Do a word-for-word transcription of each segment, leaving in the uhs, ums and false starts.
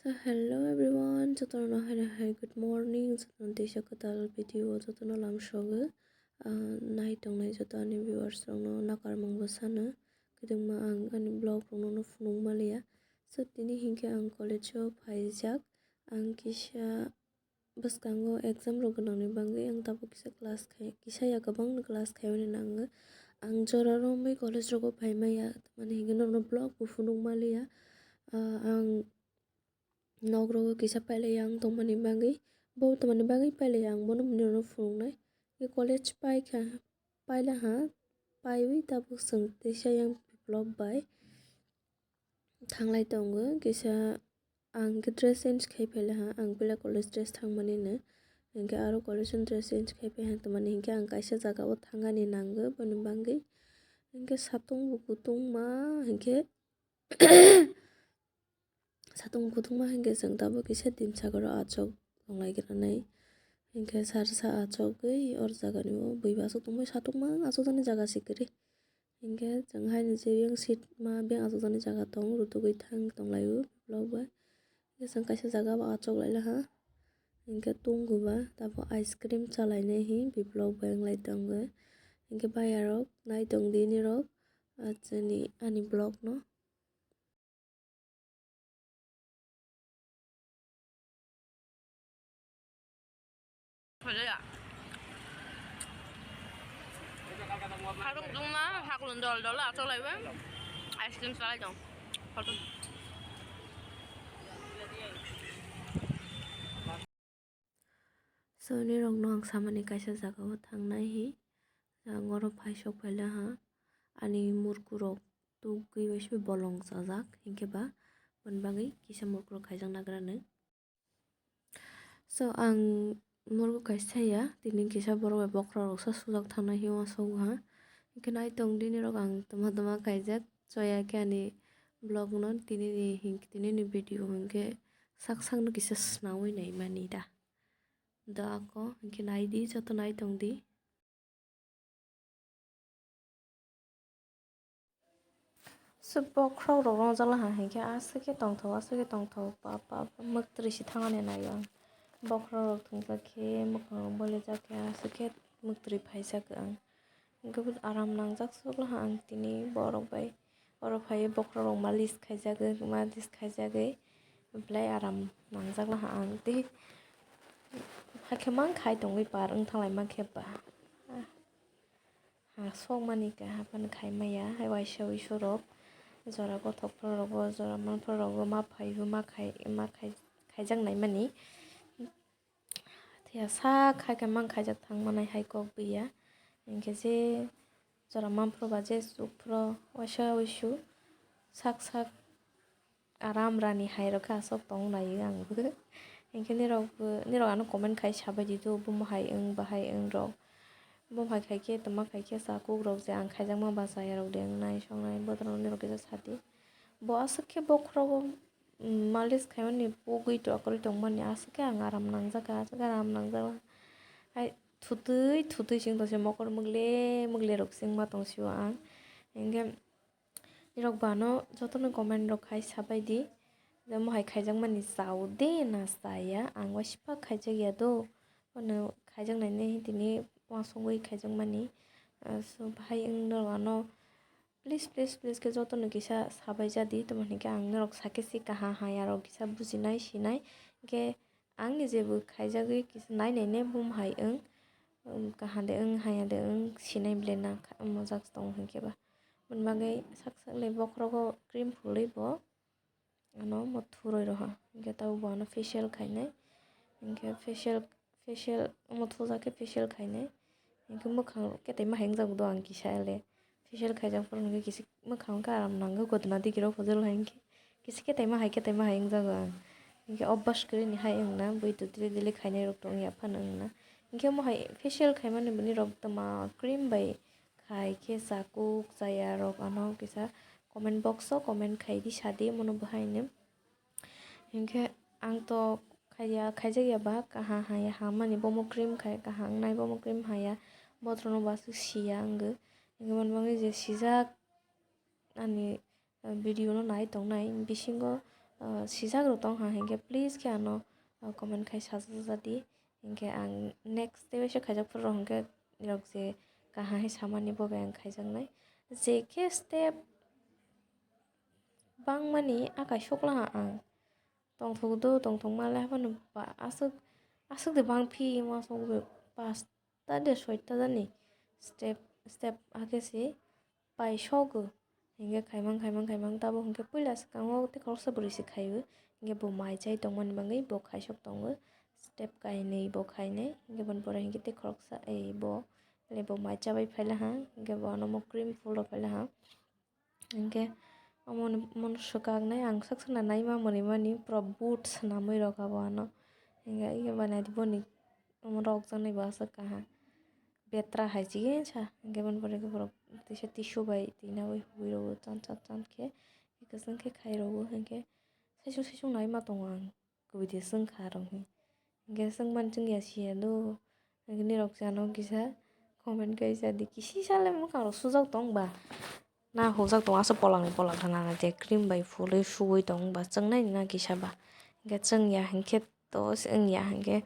Hello everyone, jotono hai hai good morning, jotono teisa kwtal video o jotono lamsogo. Ah, nai tongnai joto ani viewers rokno nakarmung bo sano. Kwdwngma ang ani vlog rokno no phunuk maliya. So tini hinkhe ang college o phaijak. Ang kisa bwskango exam rok gwnangni bagwi ang tabuk kisa class khai, kisa ya kwbangno class khaimani nango. Ang jora romwi college rogo phaimaya, tamani hinkhe norokno vlog bo phunuk maliya. Ah, ang nok rogo kisa pailai ang tongmani bagwi, bo tongmani bagwi pailai ang bono norokno phunuknai. College paikha, pailaha, paiwi tabuk chwng teisa yang vlog bai thanglai tongo. Kisa ang khe dress change khai phaila ha, ang puila college dress thangmani no, hinkhe aro college ni dress change khai phai ha, tamani hinkhe ang kaisa jaga o thangani nango, boni bagwi hinkhe satung bo kutung ma hinkhe satung kutung ma hinkhe chwng tabuk kisa dimsakoro achuk tonglai granai, hinkhe sarsa achugwi or jagani o bui bo achuk tongbai, satung ma achukjani jaga se kwrwi. Hinkhe chwng haino je yang seat ma beng achukjani jaga tong, rutugwi thang tonglaio vlog bai. Hinkhe chwng kaisa jaga o achuk laila ha. Hinkhe tung guba tabuk ice cream chalainai hi bi vlog bai wnglai tongo. Hinkhe bayarok nai tongdi nirok, ah, chini ani vlog no. Harung dungma, haklung dol dol, atok laiwe. Ice cream salai dong. Photo. So, nirokno ang samani kaisa jagao thangnai hi, ang oro phaisok phaila ha, ani murkurok tugwi waisa bolong chajak, hinkhe ba boni bagwi kisa murkurok khaijak nagra nung. So, ang murgo kaisa ya, tini kisa borok bai bokhrok roksa sujak thangnai hi uansukha. Hinkhe naitong dinirok ang tama tama kaijak, choya khe ani vlog no tinini hin-, tinini video hinkhe sak sakno kisa swnawi naimani da. Do ako hinkhe naidi, joto naitong di. So, bokhorok rok rongjak laha hinkhe aswk khe tongthok, aswk khe tongthok, pa, pa, pa, mwktwrwi se thangani naio ang. Bokhorok rok thungjak khe, mwkhang rok bolijak khe, aswk khe mwktwrwi phaijak ang. Hinkhe bo aram nangjak swk laha ang tini, borok bai oro phaiwi bokhorok rok malis khaijagwi, malis khaijagwi belai aram nangjak laha ang tei hakhe mang khai tongwi par wng thanglaima khe ba. Ha sokmani kaham phano khai maya, hai waisa wisu rok jora gothok phuru rogo, jora manphuru rogo ma phaibo ma khai, ma khai, khaijak naimani. Phiya sak hai khe mang khaijak thang manai hai kok buya. Hinkhe je jora manphuru ba je chuk phuru waisa wisu sak sak aram rani hai rok khe aswk tong laio ang bo. Hinkhe nirok bo, nirok ano comment khai sabai di do, bomo hai wng, bahai wng rok. Bomo hai khai khe, tama khai khe, cha kuk rok je ang khaijakma ba chaya rok de wngnai, songnai, bodol rok nirok kisa sadi. Bo aswk khe bokhorogo, mm, malis khaimani pogwi to akwrwi tongmani, aswk khe ang aram nangjak kha, aswk khe aram nangjak kha. Hai thutwi, thutwi sing tongse mokol mukle, mukle rok singma tongsio ang. Hinkhe nirok bo ano jotono comment rok khai sabai di, je mohai khaijakmani chao de na chaya, ang waisa khaijak ya do, phano khaijaknai nai tini uansugwi khaijakmani. Ah, so, bahai wng norok ano please, please, please khe jotono kisa sabai ja di, tamo hinkhe ang norok sakhe si kaha haya rok kisa bujinai sinai, hinkhe Ang ni je bo khaijagwi kisa nai nai ne bum hai wng, um, kaham de wng, haya de wng, sinai ble na kha-, mojak se tongo hinkhe ba. Boni bagwi sak sak le bokhorogo cream phulwi bo ano mothu roi roha. Hinkhe tabuk bo ano facial khainai. Hinkhe facial, facial, mothu jak khe facial khainai. Hinkhe mwkhang ketaima hai wngjago do ang kisa le. Facial khaijak phuru hinkhe kisa mwkhang khe aram nango, godna digi rok hojol hai hinkhe kisa ketaima hai ketaima hai wngjago ang. Hinkhe obas kwrwini hai wngna, bui to daily daily khainai rok tongya phano wngna. Hinkhe omo hai facial khaimani bini rok tama cream bai khai khe chakuk chaya rok ano kisa comment box o comment khai di, sa di, mono bo haino. Hinkhe ang to khaiya, khaijak ya ba, kaham hai hamani bomo cream khai, kaham wngnai bomo cream haya, bothorno bo aswk siya wngwi. Hinkhe mani bagwi je sijak ani, eh, video no nai tongnai bisingo ah, sijak rok tong ha, hinkhe please khe ano, ah, comment khai sajak di. Hinkhe ang next step se khaijak phuru rok hinkhe nirok je kaham hai samani bo bai ang khaijaknai. Je khe step bangmani a kaisok laha ang. Tongthok do, tongthok ma le haphano ba aswk, aswk de bang phi ma sok be pasta de soita jani step, step hakhe se pai sogo. Hinkhe khaimang, khaimang, khaimang tabo hinkhe puila swkango tei khoroksa bwrwi se khaio. Hinkhe bo mai chai tongmani bagwi bo khaisok tongo. Step kainwi bo khainai. Hinkhe boni pore hinkhe tei khoroksa, ei bo, bo mai chabai phaila ha. Hinkhe bo ano mo cream phul rw phaila ha. Hinkhe omo, omo swkaknai ang sak sakna naima mwnwi mani pura boot swnamwi rok abo ano. Hinkhe, hinkhe bani boni omo rokjaknai bo aswk kaha. Betra hai chikisa, hinkhe boni pore khe borok teisa tissue bai twi nawi huwi rwo chan chan chan khe, kwchwng khe khai rwo hinkhe saichung saichung naima tongo ang. Kubui de swngkha rok hi. Hinkhe swngmani chwngya siya do. Hinkhe nirok se ano kisa comment kaisa di. Kisi sale mwkhang rok sujak tong ba. Na hojak tong aswk polangni polak thana na je cream bai phulwi suwi tong ba chwngnai na kisa ba. Hinkhe chwngya hinkhe to wngya hinkhe.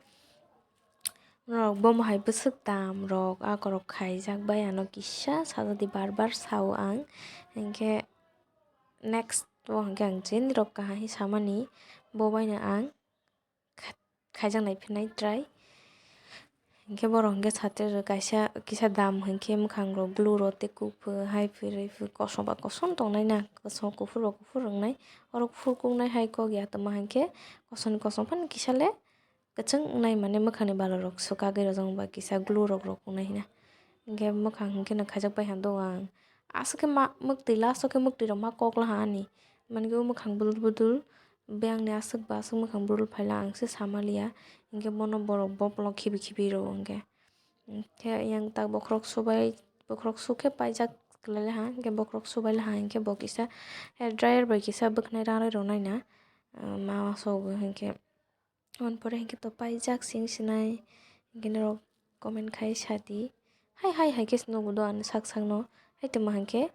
Norok bomo hai bwswk dam rok akorok khaijak bai ano kisa sajak di bar bar sao ang. Hinkhe next o hinkhe ang je nirok kaham hi samani bo baino ang kha-, khaijak nai phinai try. Hinkhe borok hinkhe satre rw kaisa kisa dam hinkhe mwkhang rok blue rok tei kuphur hai phirwi kosom ba kosom tongnai na kosom kuphur ba kuphur wngnai. Oro kuphur kuknai hai kok ya tongma hinkhe kosom ni kosom phano kisa le kwchwng wngnai mane mwkhang ni bala rok swkagwi rwjak ba kisa glue rok rok wngnai hina. Hinkhe mwkhang hinkhe no khaijak bai ha do ang aswk khe ma mwktwi last o khe mwktwi rok ma kok laha ani. Mani khe o mwkhang budul budul. Biyang ni aswk ba aswk mwkhang brul phaila ang se sama liya. Hinkhe bono borok boplo khibi khibi rwo hinkhe. Hinkhe yang tak bokhorok subai, bokhorok sukhe paijak kwlai laha, hinkhe bokhorok subai laha hinkhe bo kisa hair dryer bai kisa bwkhnai rang rwi rwnai na, ah, ma sogo hinkhe. Aboni pore hinkhe to paijak sing sinai, hinkhe norok comment khai sadi. Hai hai hai khe se nugo do ani sak sakno. Hai tongma hinkhe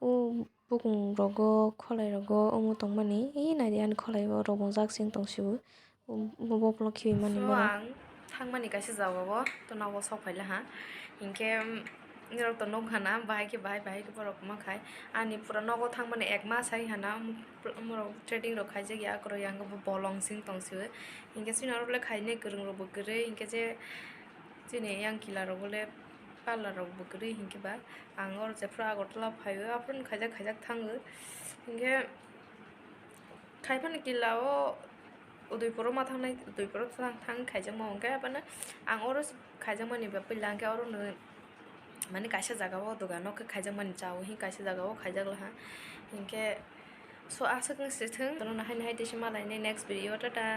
o bukung rogo kholai rogo omo tongmani e naidi ani kholai o rogongjak sing tong sio. O boplo khibi mani So, borok. Ang thangmani kaisa jaga o to nogo sok phai laha. Hinkhe, um, norok to nuk hana bahai khe bahai bahai khe borok ma khai. Ani pura nogo thangmani ek mas hai hana, um, pl-, umorok threading rok khaijak ya, akorok yang bo bolong sing tong sio. Hinkhe chini oro le khainai kwrwng rok bo kwrwi, hinkhe je chini yang kila rok le parlour rok bo kwrwi hinkhe ba ang oro jephru Agartala phaio, aphuru khaijak khaijak thango. Hinkhe khai phano kila o Udaipuro ma thangnai, Udaipuro thang, thang khaijakma hinkhe abano ang oro khaijakmani ba puila hinkhe oro no mani kaisa jaga o dogan o khe khaijakmani cha o, hinkhe kaisa jaga o khaijak laha. Hinkhe so aswk wng se thung, tono nahai nahai tei se malainai next video, tata.